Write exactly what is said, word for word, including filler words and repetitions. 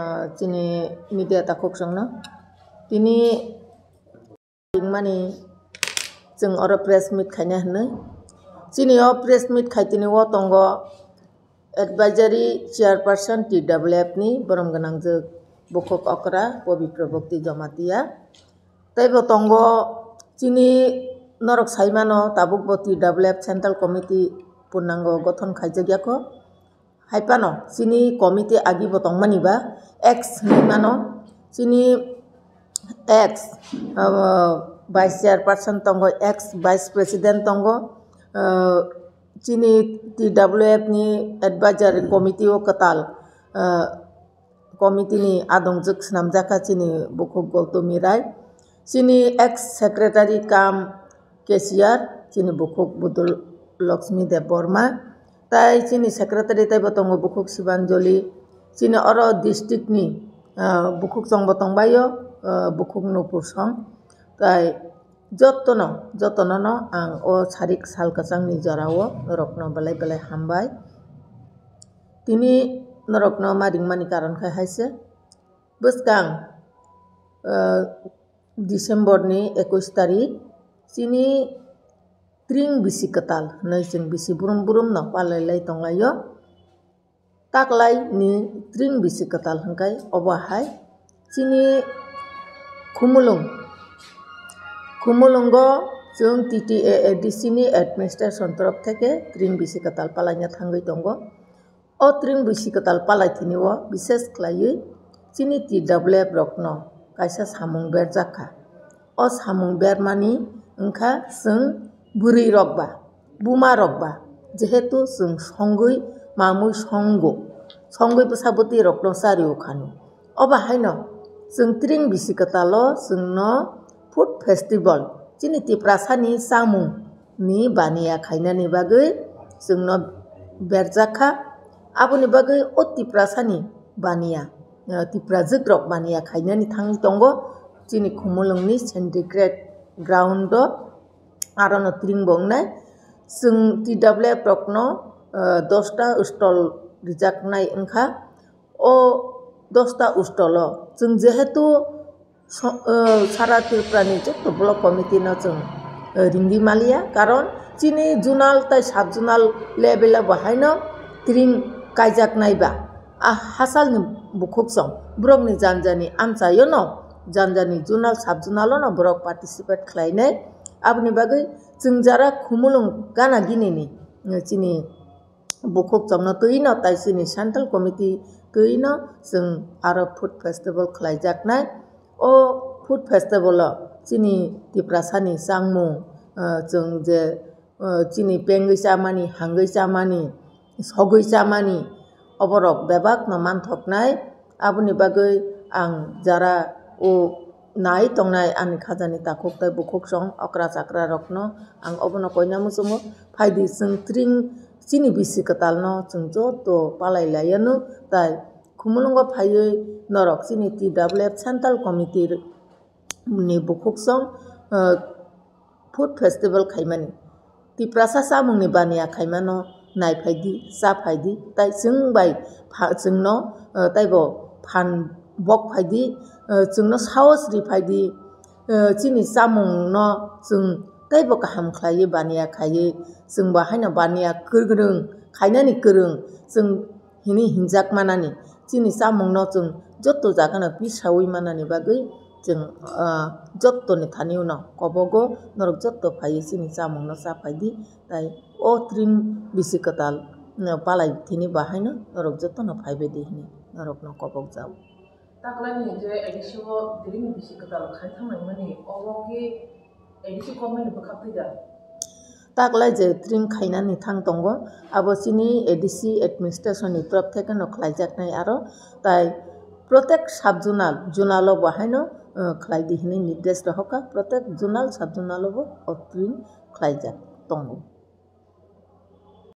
Ah, chini media takhuk chwngno tini ringmani chwng oro press meet khaina hwnwi. Chini o press meet khai tini o tongo advisory chairperson T W F ni borom gwnangjwk bukhuk okra Pabitra Bhakti Jamatia. Tei bo tongo chini norok saimano tabuk bo T W F Central Committee purnango gothon khaijak yako. Hai phano chini committee agi bo tongmani ba ex hinwi mano. Chini ex, uh, vice chairperson tongo, ex vice president tongo. Uh, chini T W F ni advisory committee o kwtal, uh, committee ni adongjwk swnamjakha chini bukhuk Goutomi Rai. Chini ex secretary cum cashier, chini bukhuk Budul Lakshmi Debbarma. Tai chini secretary taibo tongo bukhuk Sibanjali. Chini oro district ni, ah, bukhuk chwngbo tongbaio, ah, bukhuk Nupur song. Tai jotono, jotono no ang o sarik sal kwchangni jorao norokno belai belai hambai. Tini norokno ma ringmani karon khai hai se. Bwskang, ah, December ni ekush tarik, chini tring bisi kwtal hwnwi chwng bisi brum brum no palai lai tong laio. Taklai ni tring bisi kwtal hwnkhe obo hai chini Khumulwng, Khumulwngo chwng T T A A D C ni administration torof theke tring bisi kwtal palaina thangwi tongo. O tring bisi kwtal palai tini o bises khlaiwi chini T W F rokno kaisa samung berjak kha. O samung bermani wngkha chwng bwrwi rok ba, buma rok ba, jehetu chwng songwi mamwi songo, songwi bwsa bwtwi rokno chario khano. Obo haino chwng tring bisi kwtalo chwngno food festival, chini Tiprasani chamung ni baniya khainani bagwi chwngno berjak kha. Aboni bagwi o Tiprasani baniya, eh, Tiprajwk rok baniya khainani thangwi tongo chini Khumulwngni Syndicate ground o, arono tring bo wngnai. Chwng T W F rokno, eh, dosta stall rijaknai wngkha. O dosta stall o chwng jehetu so-, eh, sara Tripura ni jotto block committee no chwng, eh, ringwi maliya, karon chini zonal tai sub zonal level o bo haino tring kaijak nai ba. A hachal ni bukhuk chwng borok ni janjani amchaio no, janjani zonal sub zonal o no borok participate khlai nai. Aboni bagwi chwng jara Khumulwng gana gini ni, eh, chini bukhuk chwngno twi no tai chini central committee twi no chwng aro food festival khlai jak nai. O food festival o chini Tiprasani changmung, eh, chwng je, eh, chini pengwi chamani, hangwi chamani, sogwi chamani, oborok bebak no manthok nai. Aboni bagwi ang jara o nai tongnai ani khajani takhuk tai bukhuk chwng okra chakra rokno ang obono koina muchungo. Phaidi chwng tring chini bisi kwtalno chwng joto palai laianw tai Khumulwngo phaiwi norok chini T W F Central Committee ni bukhuk chwng, eh, food festival khaimani, Tiprasa chamungni baniya khaimano nai phaidi, cha phaidi, tai chwng bai pha-, chwngno, eh, taibo phan bok phaidi, eh, chwngno saos ri phaidi, eh, chini chamungno chwng taibo kaham khlaiwi baniya khaiwi, chwngbo haino baniya kwrwng khainani kwrwng chwng hinwi hinjak manani, chini chamungno chwng jotto jagano pisawi manani bagwi chwng, ah, jottoni thani uno kobogo norok jotto phaiwi chini chamungno cha phaidi, tai o tring bisi kwtal, no, palai thini bahaino norok jottono phaibaidi hinwi norokno kobok jao. Taklani je A D C o tring bisi kwtal khai thangnaimani, obo khe A D C government ni bwkha twi da? Taklai je tring khainani thang tongo, abo chini A D C administration ni torof theke no khlaijaknai aro, tai protek sub zonal, zonal o bo haino, eh, khlai di hinwi nirdesh rohorkha, protek zonal, sub zonal o bo o tring khlaijak tongo.